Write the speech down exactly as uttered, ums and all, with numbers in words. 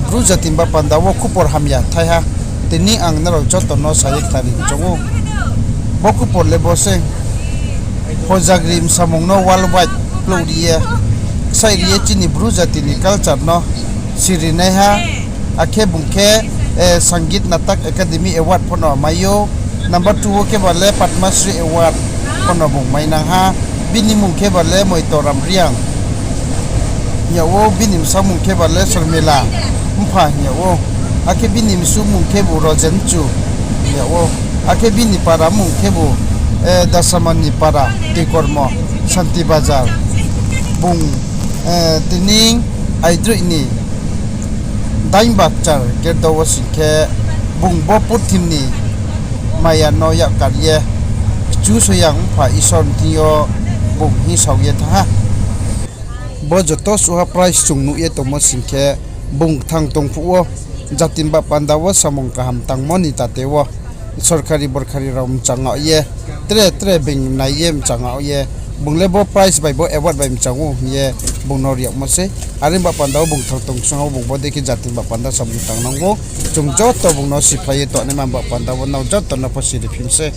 Bru jati ni ba panda wo khupor hamya thaiha, tini ang nrao joto no sa ye khnari choung ou. Bo khupor le bo se, Hojagri msamung no worldwide plouh ri ye, ksaih ri ye chini Bru jati ni culture no sirinaiha, akhe bung khe Sangit Natak Academy Award pho no mai ou, number two wo khe ba le Padma Shri Award pho no bung mainang ha. Bini mmung khe ba le Moitoram Reang hing yag ou, bini bsa mmung khe ba le Sormila Mpha hing yag ou, akhe bini msu mmung khebu Rojen Chu hing yag ou, akhe bini para mmung khebu Dasamani Para, Toikormo, Santi Bazar. Bung tini aidroih ni daingbakchar gerdo wo sing khe, bung bo purthim ni maya no yak kar ye, Kchusoyang Mpha Isor ni thing yo bung hingsao ye thanng ha. Bo joto suhha prize chung nuh ye tongmo sing khe, bung kthang tong phuh wo jati ni ba panda wo samung kaham tangmo ni tate wo sorkari borkari rao mchang yag ye, tre tre being nai ye mchang yag ye, bung le bo prize bai bo award bai mchang ou hing ye bung no ri yagmo sei. Are ni ba panda wo bung kthang tong ksung ha wo bung bodei khe jati ni ba panda samung tangnang ou. Chung joto bung no siphlai ye tongnaima ba panda wo nrao joto no pho siri phi mi sei.